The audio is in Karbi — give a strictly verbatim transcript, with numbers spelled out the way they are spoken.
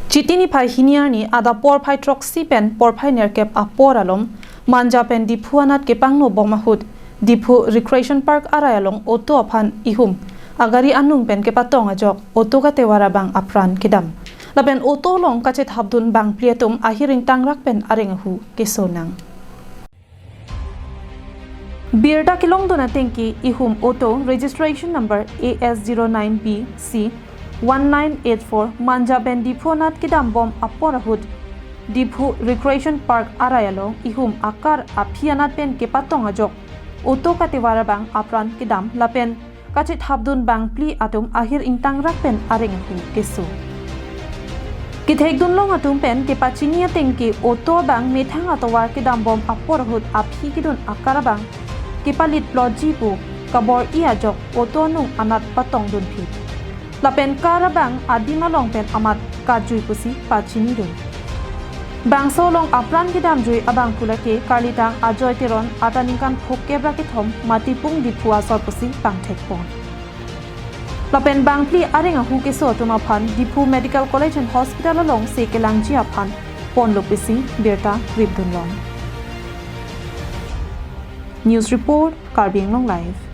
Chiti niphai hini arni adap porphai throksi pen porphai nerkep apor alom Manja pen Diphu anat kepangno bom ahut Diphu Recreation Park arai along auto aphan ihum agari anung pen kepatong ajok auto katevar abang apran kedam. Lapen auto along kachethapdun bangphli atum ahir ingtangrak pen areng ahu kesonang. Birta kelongdun atengke ihum auto registration number A S zero nine B C one nine eight four Manja pen Diphu anat kedam bom apor ahut Diphu Recreation Park arai along ihum akar aphi anat pen kepatong ajok auto katevar abang apran kedam lapen kachethapdun bangphli atum ahir ingtangrak pen areng ahu keso. Kethekdun long atum pen kepachini atengke auto abang methang atovar kedam bom apor ahut aphi kedun akar abang kepalit plotji pu kabor-i ajok auto anung anat patongdunphi. Lapen car abang adim along pen amat katjui pusi pachinidun. Bangso along apran kedamjui abangphu lake karlitang Ajoy Teron, ata ningkan phokep ra kethom, Matipung Diphu asor pusi pangthekpon. Lapen bangphli areng ahu keso atum aphan Diphu Medical College and Hospital alongsi kelangji aphan ponlo pusi birta kripdun long. News report, Karbi Anglong Live.